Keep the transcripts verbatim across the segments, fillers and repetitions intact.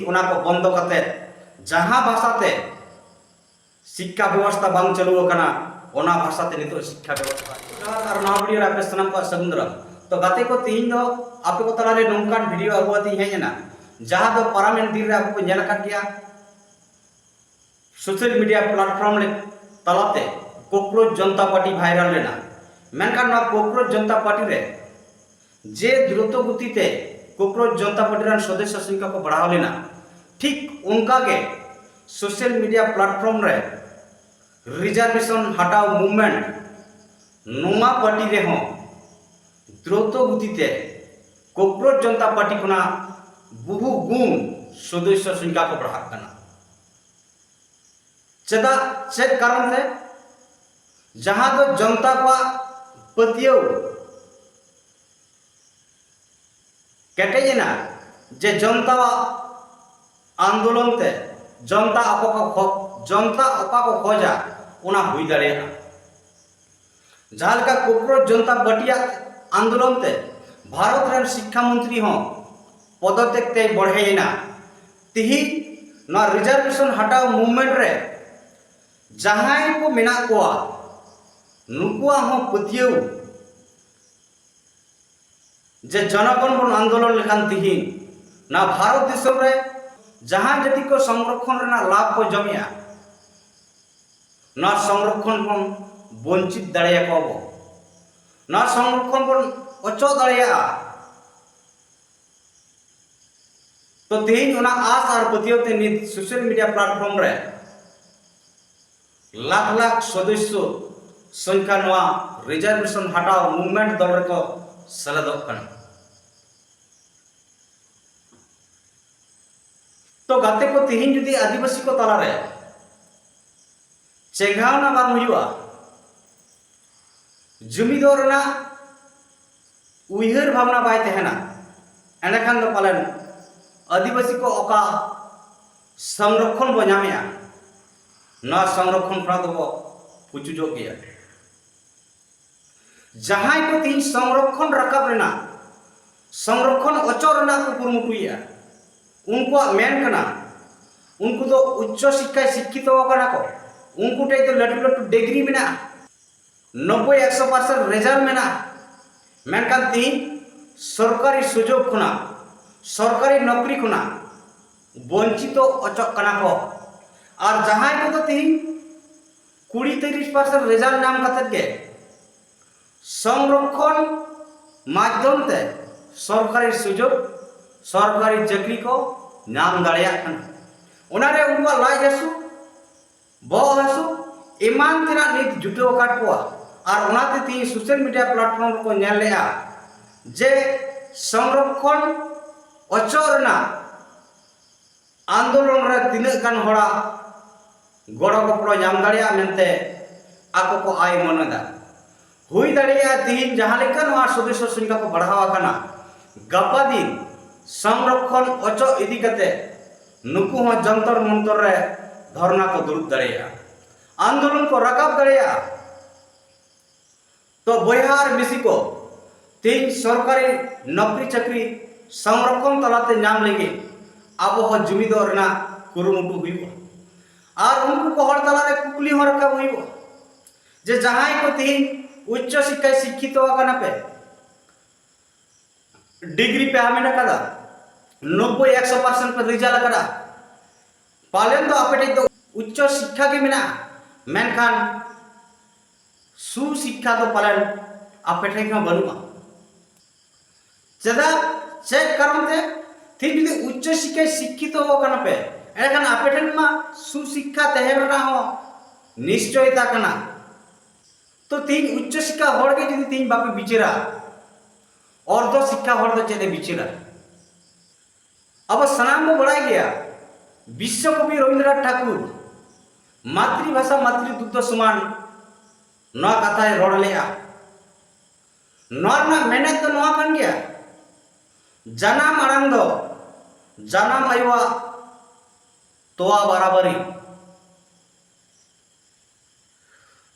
ᱚᱱᱟ ᱠᱚ ᱵᱚᱱᱫᱚ ᱠᱟᱛᱮ ᱡᱟᱦᱟᱸ ᱵᱷᱟᱥᱟ ᱛᱮ ᱥᱤᱠᱠᱷᱟ ᱵᱮᱵᱚᱥᱛᱷᱟ ᱵᱟᱝ ᱪᱟᱹᱞᱩ ᱟᱠᱟᱱᱟ, ᱚᱱᱟ ᱵᱷᱟᱥᱟ ᱛᱮ ᱱᱤᱛᱚᱜ ᱥᱤᱠᱠᱷᱟ ᱵᱮᱵᱚᱥᱛᱷᱟ᱾ ᱟᱨ ᱱᱚᱣᱟ ᱵᱷᱤᱰᱤᱭᱳ ᱨᱮ ᱟᱯᱮ ᱥᱟᱱᱟᱢ ᱠᱚᱣᱟᱜ ᱥᱟᱹᱜᱩᱱ ᱫᱟᱨᱟᱢ᱾ ᱛᱚ ᱜᱟᱛᱮ ᱠᱚ, ᱛᱮᱦᱮᱧ ᱫᱚ ᱟᱯᱮ ᱠᱚ ᱛᱟᱞᱟᱨᱮ ᱱᱚᱝᱠᱟᱱ ᱵᱷᱤᱰᱤᱭᱳ ᱟᱹᱜᱩ ᱠᱟᱛᱮᱧ ᱦᱮᱡ ᱮᱱᱟ, ᱡᱟᱦᱟᱸ ᱫᱚ ᱯᱟᱨᱚᱢᱮᱱ ᱫᱤᱱ ᱨᱮ ᱟᱵᱚ ᱠᱚ ᱧᱮᱞ ᱟᱠᱟᱫ ᱜᱮᱭᱟ, ᱥᱳᱥᱟᱞ ᱢᱤᱰᱤᱭᱟ ᱯᱞᱟᱴᱯᱷᱚᱨᱢ ᱛᱟᱞᱟᱛᱮ ᱠᱳᱠᱨᱳᱪ ᱡᱚᱱᱛᱟ ᱯᱟᱨᱴᱤ ᱵᱷᱟᱭᱨᱟᱞ ᱞᱮᱱᱟ᱾ ᱢᱮᱱᱠᱷᱟᱱ ᱱᱚᱣᱟ ᱠᱳᱠᱨᱳᱪ ᱡᱚᱱᱛᱟ ᱯᱟᱨᱴᱤ ᱨᱮ ᱡᱮ ᱫᱨᱩᱛᱚ ᱜᱚᱛᱤ ᱛᱮ ᱠᱳᱠᱨᱳᱪ ᱡᱚᱱᱛᱟ ᱯᱟᱨᱴᱤ ᱨᱮᱱ ᱥᱚᱫᱚᱥᱥᱚ ᱥᱚᱝᱠᱷᱟ ᱠᱚ ᱵᱟᱲᱦᱟᱣ ᱞᱮᱱᱟ, ᱴᱷᱤᱠ ᱚᱱᱠᱟ ᱜᱮ ᱥᱳᱥᱟᱞ ᱢᱤᱰᱤᱭᱟ ᱯᱞᱟᱴᱯᱷᱚᱨᱢ ᱨᱮ ᱨᱤᱡᱟᱨᱵᱷᱮᱥᱚᱱ ᱦᱟᱴᱟᱣ ᱢᱩᱵᱷᱢᱮᱱᱴ, ᱱᱚᱣᱟ ᱯᱟᱨᱴᱤ ᱨᱮᱦᱚᱸ ᱫᱨᱩᱛᱚ ᱜᱚᱛᱤ ᱛᱮ ᱠᱳᱠᱨᱳᱪ ᱡᱚᱱᱛᱟ ᱯᱟᱨᱴᱤ ᱠᱷᱚᱱᱟᱜ ᱵᱚᱦᱩ ᱜᱩᱱ ᱥᱚᱫᱚᱥᱥᱚ ᱥᱚᱝᱠᱷᱟ ᱠᱚ ᱵᱟᱲᱦᱟᱜ ᱠᱟᱱᱟ᱾ ᱪᱮᱫᱟᱜ, ᱪᱮᱫ ᱠᱟᱨᱚᱱ ᱛᱮ? ᱡᱟᱦᱟᱸ ᱫᱚ ᱡᱚᱱᱛᱟ ᱠᱚᱣᱟᱜ ᱯᱟᱹᱛᱭᱟᱹᱣ ᱠᱮᱴᱮᱡ ᱮᱱᱟ ᱡᱮ ᱡᱚᱱᱛᱟᱣᱟᱜ ᱟᱱᱫᱳᱞᱚᱱ ᱛᱮ ᱡᱚᱱᱛᱟ ᱚᱠᱟ ᱠᱚ ᱠᱷᱚ-, ᱡᱚᱱᱛᱟ ᱚᱠᱟ ᱠᱚ ᱠᱷᱚᱡᱟ, ᱚᱱᱟ ᱦᱩᱭ ᱫᱟᱲᱮᱭᱟᱜᱼᱟ᱾ ᱡᱟᱦᱟᱸ ᱞᱮᱠᱟ ᱠᱳᱠᱨᱳᱪ ᱡᱚᱱᱛᱟ ᱯᱟᱨᱴᱤᱭᱟᱜ ᱟᱱᱫᱳᱞᱚᱱ ᱛᱮ ᱵᱷᱟᱨᱚᱛ ᱨᱮᱱ ᱥᱤᱠᱠᱷᱟ ᱢᱚᱱᱛᱨᱤ ᱦᱚᱸ ᱯᱚᱫᱚᱛᱮᱠ ᱛᱮᱭ ᱵᱚᱲᱦᱮᱭᱮᱱᱟ, ᱛᱤᱦᱤᱧ ᱱᱚᱣᱟ ᱨᱤᱡᱟᱨᱵᱷᱮᱥᱚᱱ ᱦᱟᱴᱟᱣ ᱢᱩᱵᱷᱢᱮᱱᱴ ᱨᱮ ᱡᱟᱦᱟᱸᱭ ᱠᱚ ᱢᱮᱱᱟᱜ ᱠᱚᱣᱟ, ᱱᱩᱠᱩᱣᱟᱜ ᱦᱚᱸ ᱯᱟᱹᱛᱭᱟᱹᱣ ᱡᱮ ᱡᱚᱱᱚᱜᱚᱱ ᱵᱚᱱ ᱟᱱᱫᱳᱞᱚᱱ ᱞᱮᱠᱷᱟᱱ ᱛᱤᱦᱤᱧ ᱱᱚᱣᱟ ᱵᱷᱟᱨᱚᱛ ᱫᱤᱥᱚᱢ ᱨᱮ ᱡᱟᱦᱟᱸ ᱡᱟᱹᱛᱤ ᱠᱚ ᱥᱚᱝᱨᱚᱠᱷᱚᱱ ᱨᱮᱱᱟᱜ ᱞᱟᱵᱷ ᱠᱚ ᱡᱚᱢᱮᱜᱼᱟ, ᱱᱚᱣᱟ ᱥᱚᱝᱨᱚᱠᱷᱚᱱ ᱵᱚᱱ ᱵᱚᱧᱪᱤᱛ ᱫᱟᱲᱮᱭᱟᱠᱚᱣᱟ ᱵᱚ, ᱱᱚᱣᱟ ᱥᱚᱝᱨᱚᱠᱷᱚᱱ ᱵᱚᱱ ᱚᱪᱚᱜ ᱫᱟᱲᱮᱭᱟᱜᱼᱟ᱾ ᱛᱚ ᱛᱮᱦᱮᱧ ᱚᱱᱟ ᱟᱥ ᱟᱨ ᱯᱟᱹᱛᱭᱟᱹᱣ ᱛᱮ ᱱᱤᱛ ᱥᱳᱥᱟᱞ ᱢᱤᱰᱤᱭᱟ ᱯᱞᱟᱴᱯᱷᱚᱨᱢ ᱨᱮ ᱞᱟᱠᱷ ᱞᱟᱠᱷ ᱥᱚᱫᱚᱥᱥᱚ ᱥᱚᱝᱠᱷᱟ ᱱᱚᱣᱟ ᱨᱤᱡᱟᱨᱵᱷᱮᱥᱚᱱ ᱦᱟᱴᱟᱣ ᱢᱩᱵᱷᱢᱮᱱᱴ ᱫᱚᱞ ᱨᱮᱠᱚ ᱥᱮᱞᱮᱫᱚᱜ ᱠᱟᱱᱟ᱾ ᱛᱚ ᱜᱟᱛᱮ ᱠᱚ, ᱛᱮᱦᱮᱧ ᱡᱩᱫᱤ ᱟᱹᱫᱤᱵᱟᱹᱥᱤ ᱠᱚ ᱛᱟᱞᱟᱨᱮ ᱪᱮᱸᱜᱷᱟᱣᱱᱟ ᱵᱟᱝ ᱦᱩᱭᱩᱜᱼᱟ, ᱡᱩᱢᱤᱫᱚᱜ ᱨᱮᱱᱟᱜ ᱩᱭᱦᱟᱹᱨ ᱵᱷᱟᱵᱽᱱᱟ ᱵᱟᱭ ᱛᱟᱦᱮᱱᱟ, ᱮᱸᱰᱮᱠᱷᱟᱱ ᱫᱚ ᱯᱟᱞᱮᱱ ᱟᱹᱫᱤᱵᱟᱹᱥᱤ ᱠᱚ ᱚᱠᱟ ᱥᱚᱝᱨᱚᱠᱷᱚᱱ ᱵᱚ ᱧᱟᱢᱮᱜᱼᱟ, ᱱᱚᱣᱟ ᱥᱚᱝᱨᱚᱠᱷᱚᱱ ᱠᱷᱚᱱᱟᱜ ᱫᱚᱵᱚ ᱯᱩᱪᱩᱡᱚᱜ ᱜᱮᱭᱟ᱾ ᱡᱟᱦᱟᱸᱭ ᱠᱚ ᱛᱮᱦᱮᱧ ᱥᱚᱝᱨᱚᱠᱷᱚᱱ ᱨᱟᱠᱟᱵ ᱨᱮᱱᱟᱜ, ᱥᱚᱝᱨᱚᱠᱷᱚᱱ ᱚᱪᱚᱜ ᱨᱮᱱᱟᱜ ᱠᱚ ᱠᱩᱨᱩᱢᱩᱴᱩᱭᱮᱫᱼᱟ, ᱩᱱᱠᱩᱣᱟᱜ ᱢᱮᱱ ᱠᱟᱱᱟ, ᱩᱱᱠᱩ ᱫᱚ ᱩᱪᱪᱚ ᱥᱤᱠᱠᱷᱟᱭ ᱥᱤᱠᱠᱷᱤᱛᱚ ᱟᱠᱟᱱᱟ ᱠᱚ, ᱩᱱᱠᱩ ᱴᱷᱮᱡ ᱫᱚ ᱞᱟᱹᱴᱩ ᱞᱟᱹᱴᱩ ᱰᱤᱜᱽᱨᱤ ᱢᱮᱱᱟᱜᱼᱟ, ᱱᱚᱵᱵᱳᱭ ᱮᱠᱥᱚ ᱯᱟᱨᱥᱮᱱᱴ ᱨᱮᱡᱟᱞᱴ ᱢᱮᱱᱟᱜᱼᱟ, ᱢᱮᱱᱠᱷᱟᱱ ᱛᱤᱦᱤᱧ ᱥᱚᱨᱠᱟᱨᱤ ᱥᱩᱡᱳᱜᱽ ᱠᱷᱚᱱᱟᱜ, ᱥᱚᱨᱠᱟᱨᱤ ᱱᱚᱠᱨᱤ ᱠᱷᱚᱱᱟᱜ ᱵᱚᱧᱪᱤᱛᱚ ᱚᱪᱚᱜ ᱠᱟᱱᱟ ᱠᱚ᱾ ᱟᱨ ᱡᱟᱦᱟᱸᱭ ᱠᱚᱫᱚ ᱛᱤᱦᱤᱧ ᱠᱩᱲᱤ ᱛᱤᱨᱤᱥ ᱯᱟᱨᱥᱮᱱᱴ ᱨᱮᱡᱟᱞᱴ ᱧᱟᱢ ᱠᱟᱛᱮᱫ ᱜᱮ ᱥᱚᱝᱨᱚᱠᱠᱷᱚᱱ ᱢᱟᱫᱽᱫᱷᱚᱢ ᱛᱮ ᱥᱚᱨᱠᱟᱨᱤ ᱥᱩᱡᱳᱜᱽ, ᱥᱚᱨᱠᱟᱨᱤ ᱪᱟᱹᱠᱨᱤ ᱠᱚ ᱧᱟᱢ ᱫᱟᱲᱮᱭᱟᱜ ᱠᱟᱱᱟ᱾ ᱚᱱᱟᱨᱮ ᱩᱱᱠᱩᱣᱟᱜ ᱞᱟᱡ ᱦᱟᱹᱥᱩ, ᱵᱚᱦᱚᱜ ᱦᱟᱹᱥᱩ ᱮᱢᱟᱱ ᱛᱮᱱᱟᱜ ᱱᱤᱛ ᱡᱩᱴᱟᱹᱣ ᱟᱠᱟᱫ ᱠᱚᱣᱟ᱾ ᱟᱨ ᱚᱱᱟᱛᱮ ᱛᱮᱦᱤᱧ ᱥᱳᱥᱟᱞ ᱢᱤᱰᱤᱭᱟ ᱯᱞᱟᱴᱯᱷᱚᱨᱢ ᱨᱮᱠᱚ ᱧᱮᱞ ᱞᱮᱜᱼᱟ ᱡᱮ ᱥᱚᱝᱨᱚᱠᱠᱷᱚᱱ ᱚᱪᱚᱜ ᱨᱮᱱᱟᱜ ᱟᱱᱫᱳᱞᱚᱱ ᱨᱮ ᱛᱤᱱᱟᱹᱜ ᱜᱟᱱ ᱦᱚᱲᱟᱜ ᱜᱚᱲᱚ ᱜᱚᱯᱚᱲᱚ ᱧᱟᱢ ᱫᱟᱲᱮᱭᱟᱜᱼᱟ ᱢᱮᱱᱛᱮ ᱟᱠᱚ ᱠᱚ ᱟᱭ ᱢᱚᱱᱮᱫᱟ᱾ ᱦᱩᱭ ᱫᱟᱲᱮᱭᱟᱜᱼᱟ ᱛᱤᱦᱤᱧ ᱡᱟᱦᱟᱸ ᱞᱮᱠᱟ ᱱᱚᱣᱟ ᱥᱚᱫᱚᱥᱥᱚ ᱥᱚᱝᱠᱷᱟ ᱠᱚ ᱵᱟᱲᱦᱟᱣ ᱟᱠᱟᱱᱟ, ᱜᱟᱯᱟ ᱫᱤᱱ ᱥᱚᱝᱨᱚᱠᱠᱷᱚᱱ ᱚᱪᱚᱜ ᱤᱫᱤ ᱠᱟᱛᱮ ᱱᱩᱠᱩ ᱦᱚᱸ ᱡᱚᱱᱛᱚᱨ ᱢᱚᱱᱛᱚᱨ ᱨᱮ ᱫᱷᱚᱨᱱᱟ ᱠᱚ ᱫᱩᱲᱩᱵ ᱫᱟᱲᱮᱭᱟᱜᱼᱟ, ᱟᱱᱫᱳᱞᱚᱱ ᱠᱚ ᱨᱟᱠᱟᱵ ᱫᱟᱲᱮᱭᱟᱜᱼᱟ᱾ ᱛᱚ ᱵᱚᱭᱦᱟ ᱟᱨ ᱢᱤᱥᱤ ᱠᱚ, ᱛᱮᱦᱮᱧ ᱥᱚᱨᱠᱟᱨᱤ ᱱᱚᱠᱨᱤ ᱪᱟᱹᱠᱨᱤ ᱥᱚᱝᱨᱚᱠᱠᱷᱚᱱ ᱛᱟᱞᱟᱛᱮ ᱧᱟᱢ ᱞᱟᱹᱜᱤᱫ ᱟᱵᱚ ᱦᱚᱸ ᱡᱩᱢᱤᱫᱚᱜ ᱨᱮᱱᱟᱜ ᱠᱩᱨᱩᱢᱩᱴᱩ ᱦᱩᱭᱩᱜᱼᱟ᱾ ᱟᱨ ᱩᱱᱠᱩ ᱠᱚ ᱦᱚᱲ ᱛᱟᱞᱟᱨᱮ ᱠᱩᱠᱞᱤ ᱦᱚᱸ ᱨᱟᱠᱟᱵ ᱦᱩᱭᱩᱜᱼᱟ ᱡᱮ ᱡᱟᱦᱟᱸᱭ ᱠᱚ ᱛᱮᱦᱮᱧ ᱩᱪᱪᱚ ᱥᱤᱠᱠᱷᱟᱭ ᱥᱤᱠᱠᱷᱤᱛᱚ ᱟᱠᱟᱱᱟ ᱯᱮ, ᱰᱤᱜᱽᱨᱤ ᱯᱮ ᱦᱟᱢᱮᱴ ᱟᱠᱟᱫᱟ, ᱱᱚᱵᱵᱳᱭ ᱮᱠᱥᱚ ᱯᱟᱨᱥᱮᱱᱴ ᱯᱮ ᱨᱮᱡᱟᱞᱴ ᱟᱠᱟᱫᱟ, ᱯᱟᱞᱮᱱ ᱫᱚ ᱟᱯᱮ ᱴᱷᱮᱡ ᱫᱚ ᱩᱪᱪᱚ ᱥᱤᱠᱠᱷᱟ ᱜᱮ ᱢᱮᱱᱟᱜᱼᱟ, ᱢᱮᱱᱠᱷᱟᱱ ᱥᱩᱥᱤᱠᱠᱷᱟ ᱫᱚ ᱯᱟᱞᱮᱱ ᱟᱯᱮ ᱴᱷᱮᱡ ᱦᱚᱸ ᱵᱟᱹᱱᱩᱜᱼᱟ᱾ ᱪᱮᱫᱟᱜ? ᱪᱮᱫ ᱠᱟᱨᱚᱱ ᱛᱮ? ᱛᱮᱦᱮᱧ ᱡᱩᱫᱤ ᱩᱪᱪᱚ ᱥᱤᱠᱠᱷᱟᱭ ᱥᱤᱠᱠᱷᱤᱛᱚ ᱟᱠᱟᱱᱟ ᱯᱮ, ᱮᱸᱰᱮᱠᱷᱟᱱ ᱟᱯᱮ ᱴᱷᱮᱱ ᱢᱟ ᱥᱩᱥᱤᱠᱠᱷᱟ ᱛᱟᱦᱮᱸ ᱨᱮᱱᱟᱜ ᱦᱚᱸ ᱱᱤᱥᱪᱚᱭᱤᱛᱟ ᱠᱟᱱᱟ᱾ ᱛᱚ ᱛᱮᱦᱮᱧ ᱩᱪᱪᱚ ᱥᱤᱠᱠᱷᱟ ᱦᱚᱲ ᱜᱮ ᱡᱩᱫᱤ ᱛᱮᱦᱮᱧ ᱵᱟᱯᱮ ᱵᱤᱪᱟᱹᱨᱟ, ᱚᱨᱫᱷᱚ ᱥᱤᱠᱠᱷᱟ ᱦᱚᱲ ᱫᱚ ᱪᱮᱫ ᱮ ᱵᱤᱪᱟᱹᱨᱟ? ᱟᱵᱚ ᱥᱟᱱᱟᱢ ᱵᱚ ᱵᱟᱲᱟᱭ ᱜᱮᱭᱟ, ᱵᱤᱥᱥᱚ ᱠᱚᱵᱤ ᱨᱚᱵᱤᱱᱫᱨᱚᱱᱟᱛᱷ ᱴᱷᱟᱠᱩᱨ ᱢᱟᱛᱨᱤᱵᱷᱟᱥᱟ ᱢᱟᱛᱨᱤᱫᱩᱜᱽᱫᱷᱚ ᱥᱚᱢᱟᱱ ᱱᱚᱣᱟ ᱠᱟᱛᱷᱟᱭ ᱨᱚᱲ ᱞᱮᱜᱼᱟ᱾ ᱱᱚᱣᱟ ᱨᱮᱱᱟᱜ ᱢᱮᱱᱮᱛ ᱫᱚ ᱱᱚᱣᱟ ᱠᱟᱱ ᱜᱮᱭᱟ, ᱡᱟᱱᱟᱢ ᱟᱲᱟᱝ ᱫᱚ ᱡᱟᱱᱟᱢ ᱟᱭᱳᱣᱟᱜ ᱛᱚᱣᱟ ᱵᱟᱨᱟᱵᱟᱨᱤ᱾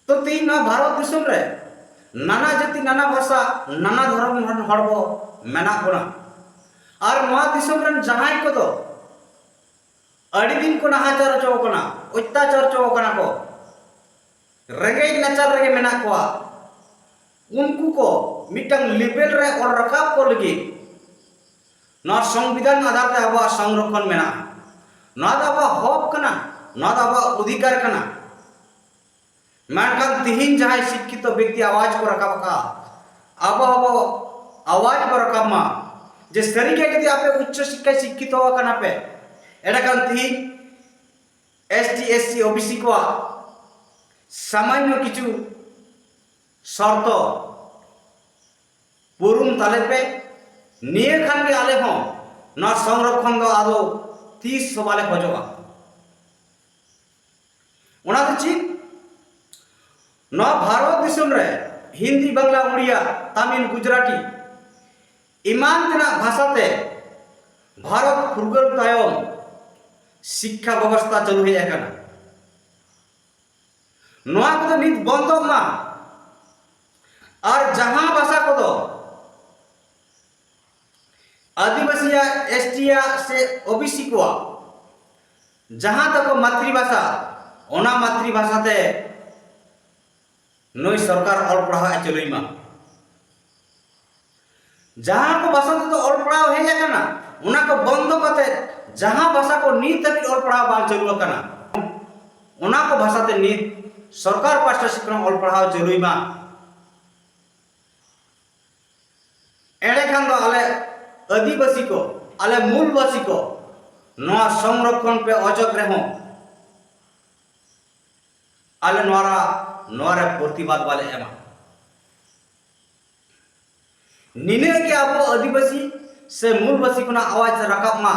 ᱛᱚ ᱛᱮᱦᱮᱧ ᱱᱚᱣᱟ ᱵᱷᱟᱨᱚᱛ ᱫᱤᱥᱚᱢ ᱨᱮ ᱱᱟᱱᱟ ᱡᱟᱹᱛᱤ, ᱱᱟᱱᱟ ᱵᱷᱟᱥᱟ, ᱱᱟᱱᱟ ᱫᱷᱚᱨᱚᱢ ᱨᱮᱱ ᱦᱚᱲ ᱵᱚ ᱢᱮᱱᱟᱜ ᱵᱚᱱᱟ᱾ ᱟᱨ ᱱᱚᱣᱟ ᱫᱤᱥᱚᱢ ᱨᱮᱱ ᱡᱟᱦᱟᱸᱭ ᱠᱚᱫᱚ ᱟᱹᱰᱤ ᱫᱤᱱ ᱠᱚ ᱱᱟᱦᱟᱪᱟᱨ ᱦᱚᱪᱚ ᱟᱠᱟᱱᱟ, ᱚᱛᱛᱟᱪᱟᱨ ᱦᱚᱪᱚ ᱟᱠᱟᱱᱟ ᱠᱚ, ᱨᱮᱸᱜᱮᱡ ᱱᱟᱪᱟᱨ ᱨᱮᱜᱮ ᱢᱮᱱᱟᱜ ᱠᱚᱣᱟ, ᱩᱱᱠᱩ ᱠᱚ ᱢᱤᱫᱴᱟᱝ ᱞᱮᱵᱮᱞ ᱨᱮ ᱚᱞ ᱨᱟᱠᱟᱵ ᱠᱚ ᱞᱟᱹᱜᱤᱫ ᱱᱚᱣᱟ ᱥᱚᱝᱵᱤᱫᱷᱟᱱ ᱟᱫᱷᱟᱨ ᱛᱮ ᱟᱵᱚᱣᱟᱜ ᱥᱚᱝᱨᱚᱠᱷᱚᱱ ᱢᱮᱱᱟᱜᱼᱟ᱾ ᱱᱚᱣᱟ ᱫᱚ ᱟᱵᱚᱣᱟᱜ ᱦᱚᱠ ᱠᱟᱱᱟ, ᱱᱚᱣᱟ ᱫᱚ ᱟᱵᱚᱣᱟᱜ ᱚᱫᱷᱤᱠᱟᱨ ᱠᱟᱱᱟ᱾ ᱢᱮᱱᱠᱷᱟᱱ ᱛᱤᱦᱤᱧ ᱡᱟᱦᱟᱸᱭ ᱥᱤᱠᱠᱷᱤᱛᱚ ᱵᱮᱠᱛᱤ ᱟᱣᱟᱡᱽ ᱠᱚ ᱨᱟᱠᱟᱵ ᱟᱠᱟᱫᱼᱟ, ᱟᱵᱚ ᱟᱵᱚ ᱟᱣᱟᱡᱽ ᱵᱚ ᱨᱟᱠᱟᱵ ᱢᱟ ᱡᱮ ᱥᱟᱹᱨᱤᱜᱮ ᱡᱩᱫᱤ ᱟᱯᱮ ᱩᱪᱪᱚ ᱥᱤᱠᱠᱷᱟᱭ ᱥᱤᱠᱠᱷᱤᱛᱚ ᱟᱠᱟᱱᱟ ᱯᱮ, ᱮᱸᱰᱮᱠᱷᱟᱱ ᱛᱤᱦᱤᱧ S T, S C, O B C ᱠᱚᱣᱟᱜ ᱥᱟᱢᱟᱱᱱᱚ ᱠᱤᱪᱷᱩ ᱥᱚᱨᱛᱚ ᱯᱩᱨᱩᱱ ᱛᱟᱞᱮ ᱯᱮ᱾ ᱱᱤᱭᱟᱹ ᱠᱷᱟᱱ ᱜᱮ ᱟᱞᱮ ᱦᱚᱸ ᱱᱚᱣᱟ ᱥᱚᱝᱨᱚᱠᱷᱚᱱ ᱫᱚ ᱟᱫᱚ ᱛᱤᱥ ᱦᱚᱸ ᱵᱟᱞᱮ ᱠᱷᱚᱡᱚᱜᱼᱟ᱾ ᱚᱱᱟ ᱫᱚ ᱪᱮᱫ? ᱱᱚᱣᱟ ᱵᱷᱟᱨᱚᱛ ᱫᱤᱥᱚᱢ ᱨᱮ ᱦᱤᱱᱫᱤ, ᱵᱟᱝᱞᱟ, ᱩᱲᱤᱭᱟ, ᱛᱟᱢᱤᱞ, ᱜᱩᱡᱽᱨᱟᱴᱤ ᱮᱢᱟᱱ ᱛᱮᱱᱟᱜ ᱵᱷᱟᱥᱟ ᱛᱮ ᱵᱷᱟᱨᱚᱛ ᱯᱷᱩᱨᱜᱟᱹᱞ ᱛᱟᱭᱚᱢ ᱥᱤᱠᱠᱷᱟ ᱵᱮᱵᱚᱥᱛᱷᱟ ᱪᱟᱹᱞᱩ ᱦᱮᱡ ᱟᱠᱟᱱᱟ᱾ ᱱᱚᱣᱟ ᱠᱚᱫᱚ ᱱᱤᱛ ᱵᱚᱱᱫᱚᱜ ᱢᱟ᱾ ᱟᱨ ᱡᱟᱦᱟᱸ ᱵᱷᱟᱥᱟ ᱠᱚᱫᱚ ᱟᱹᱫᱤᱵᱟᱹᱥᱤᱭᱟᱜ, ᱮᱥ ᱴᱤᱭᱟᱜ ᱥᱮ ᱳ ᱵᱤ ᱥᱤ ᱠᱚᱣᱟᱜ ᱡᱟᱦᱟᱸ ᱛᱟᱠᱚ ᱢᱟᱛᱨᱤ ᱵᱷᱟᱥᱟ, ᱚᱱᱟ ᱢᱟᱛᱨᱤ ᱵᱷᱟᱥᱟ ᱛᱮ ᱱᱩᱭ ᱥᱚᱨᱠᱟᱨ ᱚᱞ ᱯᱟᱲᱦᱟᱣ ᱮ ᱪᱟᱹᱞᱩᱭ ᱢᱟ᱾ ᱡᱟᱦᱟᱸ ᱠᱚ ᱵᱷᱟᱥᱟ ᱛᱮᱫᱚ ᱚᱞ ᱯᱟᱲᱦᱟᱣ ᱦᱮᱡ ᱟᱠᱟᱱᱟ, ᱚᱱᱟ ᱠᱚ ᱵᱚᱱᱫᱚ ᱠᱟᱛᱮ ᱡᱟᱦᱟᱸ ᱵᱷᱟᱥᱟ ᱠᱚ ᱱᱤᱛ ᱫᱷᱟᱹᱵᱤᱡ ᱚᱞ ᱯᱟᱲᱦᱟᱣ ᱵᱟᱝ ᱪᱟᱹᱞᱩ ᱟᱠᱟᱱᱟ, ᱚᱱᱟ ᱠᱚ ᱵᱷᱟᱥᱟ ᱛᱮ ᱱᱤᱛ ᱥᱚᱨᱠᱟᱨ ᱯᱟᱥᱴᱟ ᱥᱮᱫ ᱠᱷᱚᱱ ᱚᱞ ᱯᱟᱲᱦᱟᱣ ᱪᱟᱹᱞᱩᱭ ᱢᱟ᱾ ᱮᱸᱰᱮᱠᱷᱟᱱ ᱫᱚ ᱟᱞᱮ ᱟᱹᱫᱤᱵᱟᱹᱥᱤ ᱠᱚ, ᱟᱞᱮ ᱢᱩᱞᱵᱟᱹᱥᱤ ᱠᱚ ᱱᱚᱣᱟ ᱥᱚᱝᱨᱚᱠᱷᱚᱱ ᱯᱮ ᱚᱪᱚᱜ ᱨᱮᱦᱚᱸ ᱟᱞᱮ ᱱᱚᱣᱟ ᱨᱟ-, ᱱᱚᱣᱟ ᱨᱮ ᱯᱨᱚᱛᱤᱵᱟᱫ ᱵᱟᱞᱮ ᱮᱢᱟ᱾ ᱱᱤᱱᱟᱹᱜ ᱜᱮ ᱟᱵᱚ ᱟᱹᱫᱤᱵᱟᱹᱥᱤ ᱥᱮ ᱢᱩᱞᱵᱟᱹᱥᱤ ᱠᱷᱚᱱᱟᱜ ᱟᱣᱟᱡᱽ ᱨᱟᱠᱟᱵ ᱢᱟ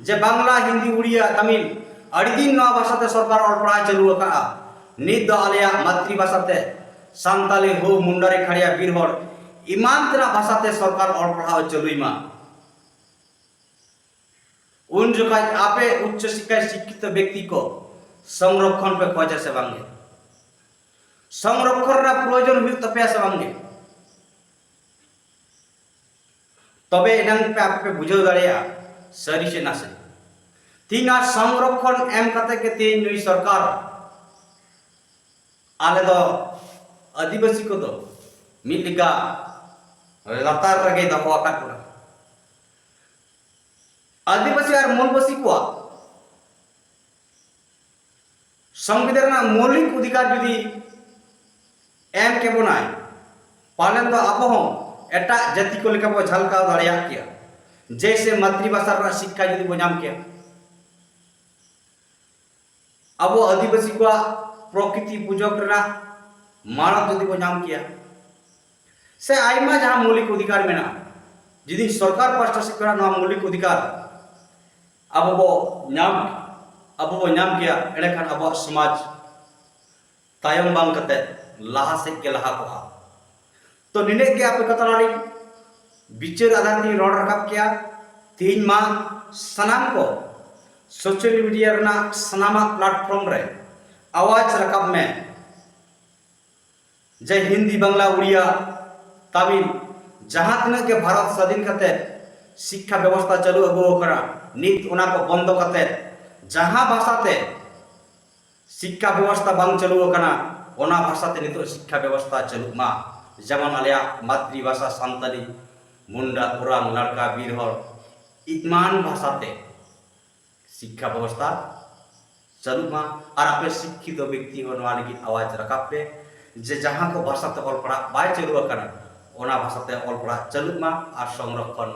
ᱡᱮ ᱵᱟᱝᱞᱟ, ᱦᱤᱱᱫᱤ, ᱩᱲᱤᱭᱟ, ᱛᱟᱢᱤᱞ ᱟᱹᱰᱤ ᱫᱤᱱ ᱱᱚᱣᱟ ᱵᱷᱟᱥᱟ ᱛᱮ ᱥᱚᱨᱠᱟᱨ ᱚᱞ ᱯᱟᱲᱦᱟᱣ ᱪᱟᱹᱞᱩ ᱟᱠᱟᱫᱼᱟ, ᱱᱤᱛ ᱫᱚ ᱟᱞᱮᱭᱟᱜ ᱢᱟᱛᱨᱤ ᱵᱷᱟᱥᱟ ᱛᱮ ᱥᱟᱱᱛᱟᱞᱤ, ᱦᱳ, ᱢᱩᱱᱰᱟᱨᱤ, ᱠᱷᱟᱲᱤᱭᱟ, ᱵᱤᱨᱦᱚᱲ ᱮᱢᱟᱱ ᱛᱮᱱᱟᱜ ᱵᱷᱟᱥᱟ ᱛᱮ ᱥᱚᱨᱠᱟᱨ ᱚᱞ ᱯᱟᱲᱦᱟᱣ ᱪᱟᱹᱞᱩᱭ ᱢᱟ᱾ ᱩᱱ ᱡᱚᱠᱷᱟᱡ ᱟᱯᱮ ᱩᱪᱪᱚ ᱥᱤᱠᱠᱷᱟᱭ ᱥᱤᱠᱠᱷᱤᱛᱚ ᱵᱮᱠᱛᱤ ᱠᱚ ᱥᱚᱝᱨᱚᱠᱷᱚᱱ ᱯᱮ ᱠᱷᱚᱡᱟ ᱥᱮ ᱵᱟᱝᱜᱮ? ᱥᱚᱝᱨᱚᱠᱷᱚᱱ ᱨᱮᱱᱟᱜ ᱯᱨᱚᱭᱳᱡᱚᱱ ᱦᱩᱭᱩᱜ ᱛᱟᱯᱮᱭᱟ ᱥᱮ ᱵᱟᱝᱜᱮ? ᱛᱚᱵᱮ ᱮᱱᱟᱝ ᱯᱮ ᱟᱯᱮ ᱯᱮ ᱵᱩᱡᱷᱟᱹᱣ ᱫᱟᱲᱮᱭᱟᱜᱼᱟ ᱥᱟᱹᱨᱤ ᱥᱮ ᱱᱟᱥᱮ᱾ ᱛᱤᱦᱤᱧ ᱟᱨ ᱥᱚᱝᱨᱚᱠᱷᱚᱱ ᱮᱢ ᱠᱟᱛᱮ ᱜᱮ ᱛᱤᱦᱤᱧ ᱱᱩᱭ ᱥᱚᱨᱠᱟᱨ ᱟᱞᱮ ᱫᱚ ᱟᱹᱫᱤᱵᱟᱹᱥᱤ ᱠᱚᱫᱚ ᱢᱤᱫ ᱞᱮᱠᱟ ᱞᱟᱛᱟᱨ ᱨᱮᱜᱮ ᱫᱚᱦᱚ ᱟᱠᱟᱫ ᱵᱚᱱᱟ᱾ ᱟᱹᱫᱤᱵᱟᱹᱥᱤ ᱟᱨ ᱢᱩᱞᱵᱟᱹᱥᱤ ᱠᱚᱣᱟᱜ ᱥᱚᱝᱵᱤᱫᱷᱟᱱ ᱨᱮᱱᱟᱜ ᱢᱳᱣᱞᱤᱠ ᱚᱫᱷᱤᱠᱟᱨ ᱡᱩᱫᱤ ᱮᱢ ᱠᱮᱵᱚᱱᱟᱭ, ᱯᱟᱞᱮᱱ ᱫᱚ ᱟᱵᱚ ᱦᱚᱸ ᱮᱴᱟᱜ ᱡᱟᱹᱛᱤ ᱠᱚ ᱞᱮᱠᱟ ᱵᱚ ᱡᱷᱟᱞᱠᱟᱣ ᱫᱟᱲᱮᱭᱟᱜ ᱠᱮᱭᱟ᱾ ᱡᱮᱭᱥᱮ ᱢᱟᱛᱨᱤᱵᱷᱟᱥᱟ ᱨᱮᱱᱟᱜ ᱥᱤᱠᱠᱷᱟ ᱡᱩᱫᱤ ᱵᱚ ᱧᱟᱢ ᱠᱮᱭᱟ, ᱟᱵᱚ ᱟᱹᱫᱤᱵᱟᱹᱥᱤ ᱠᱚᱣᱟᱜ ᱯᱨᱚᱠᱨᱤᱛᱤ ᱯᱩᱡᱚᱠ ᱨᱮᱱᱟᱜ ᱢᱟᱱᱚᱛ ᱡᱩᱫᱤ ᱵᱚ ᱧᱟᱢ ᱠᱮᱭᱟ, ᱥᱮ ᱟᱭᱢᱟ ᱡᱟᱦᱟᱸ ᱢᱳᱣᱞᱤᱠ ᱚᱫᱷᱤᱠᱟᱨ ᱢᱮᱱᱟᱜᱼᱟ, ᱡᱩᱫᱤ ᱥᱚᱨᱠᱟᱨ ᱯᱟᱥᱴᱟ ᱥᱮᱫ ᱠᱷᱚᱱᱟᱜ ᱱᱚᱣᱟ ᱢᱳᱣᱞᱤᱠ ᱚᱫᱷᱤᱠᱟᱨ ᱟᱵᱚ ᱵᱚ ᱧᱟᱢ, ᱟᱵᱚ ᱵᱚ ᱧᱟᱢ ᱠᱮᱭᱟ, ᱮᱸᱰᱮᱠᱷᱟᱱ ᱟᱵᱚᱣᱟᱜ ᱥᱚᱢᱟᱡᱽ ᱛᱟᱭᱚᱢ ᱵᱟᱝ ᱠᱟᱛᱮ ᱞᱟᱦᱟ ᱥᱮᱫ ᱜᱮ ᱞᱟᱦᱟ ᱠᱚᱜᱼᱟ᱾ ᱛᱚ ᱱᱤᱱᱟᱹᱜ ᱜᱮ ᱟᱯᱮ ᱠᱚ ᱛᱟᱞᱟᱨᱤᱧ ᱵᱤᱪᱟᱹᱨ ᱟᱫᱷᱟᱨ ᱛᱤᱧ ᱨᱚᱲ ᱨᱟᱠᱟᱵ ᱠᱮᱭᱟ᱾ ᱛᱮᱦᱮᱧ ᱢᱟ ᱥᱟᱱᱟᱢ ᱠᱚ ᱥᱳᱥᱟᱞ ᱢᱤᱰᱤᱭᱟ ᱨᱮᱱᱟᱜ ᱥᱟᱱᱟᱢᱟᱜ ᱯᱞᱟᱴᱯᱷᱚᱨᱢ ᱨᱮ ᱟᱣᱟᱡᱽ ᱨᱟᱠᱟᱵ ᱢᱮ ᱡᱮ ᱦᱤᱱᱫᱤ, ᱵᱟᱝᱞᱟ, ᱩᱲᱤᱭᱟ, ᱛᱟᱢᱤᱞ, ᱡᱟᱦᱟᱸ ᱛᱤᱱᱟᱹᱜ ᱜᱮ ᱵᱷᱟᱨᱚᱛ ᱥᱟᱹᱫᱷᱤᱱ ᱠᱟᱛᱮ ᱥᱤᱠᱠᱷᱟ ᱵᱮᱵᱚᱥᱛᱷᱟ ᱪᱟᱹᱞᱩ ᱟᱹᱜᱩ ᱟᱠᱟᱱᱟ, ᱱᱤᱛ ᱚᱱᱟ ᱠᱚ ᱵᱚᱱᱫᱚ ᱠᱟᱛᱮ ᱡᱟᱦᱟᱸ ᱵᱷᱟᱥᱟ ᱛᱮ ᱥᱤᱠᱠᱷᱟ ᱵᱮᱵᱚᱥᱛᱷᱟ ᱵᱟᱝ ᱪᱟᱹᱞᱩ ᱟᱠᱟᱱᱟ, ᱚᱱᱟ ᱵᱷᱟᱥᱟ ᱛᱮ ᱱᱤᱛᱚᱜ ᱥᱤᱠᱠᱷᱟ ᱵᱮᱵᱚᱥᱛᱷᱟ ᱪᱟᱹᱞᱩᱜ ᱢᱟ᱾ ᱡᱮᱢᱚᱱ ᱟᱞᱮᱭᱟᱜ ᱢᱟᱛᱨᱤ ᱵᱷᱟᱥᱟ ᱥᱟᱱᱛᱟᱞᱤ, ᱢᱩᱱᱰᱟ, ᱳᱨᱟᱝ, ᱞᱟᱲᱠᱟ, ᱵᱤᱨ ᱦᱚᱲ, ᱮᱢᱟᱱ ᱵᱷᱟᱥᱟ ᱛᱮ ᱥᱤᱠᱠᱷᱟ ᱵᱮᱵᱚᱥᱛᱷᱟ ᱪᱟᱹᱞᱩᱜ ᱢᱟ᱾ ᱟᱨ ᱟᱯᱮ ᱥᱤᱠᱠᱷᱤᱛᱚ ᱵᱮᱠᱛᱤ ᱦᱚᱸ ᱱᱚᱣᱟ ᱞᱟᱹᱜᱤᱫ ᱟᱣᱟᱡᱽ ᱨᱟᱠᱟᱵ ᱯᱮ ᱡᱮ ᱡᱟᱦᱟᱸ ᱠᱚ ᱵᱷᱟᱥᱟ ᱛᱮ ᱚᱞ ᱯᱟᱲᱦᱟᱜ ᱵᱟᱭ ᱪᱟᱹᱞᱩ ᱟᱠᱟᱱᱟ, ᱚᱱᱟ ᱵᱷᱟᱥᱟ ᱛᱮ ᱚᱞ ᱯᱟᱲᱦᱟᱜ ᱪᱟᱹᱞᱩᱜ ᱢᱟ ᱟᱨ ᱥᱚᱝᱨᱚᱠᱠᱷᱚᱱ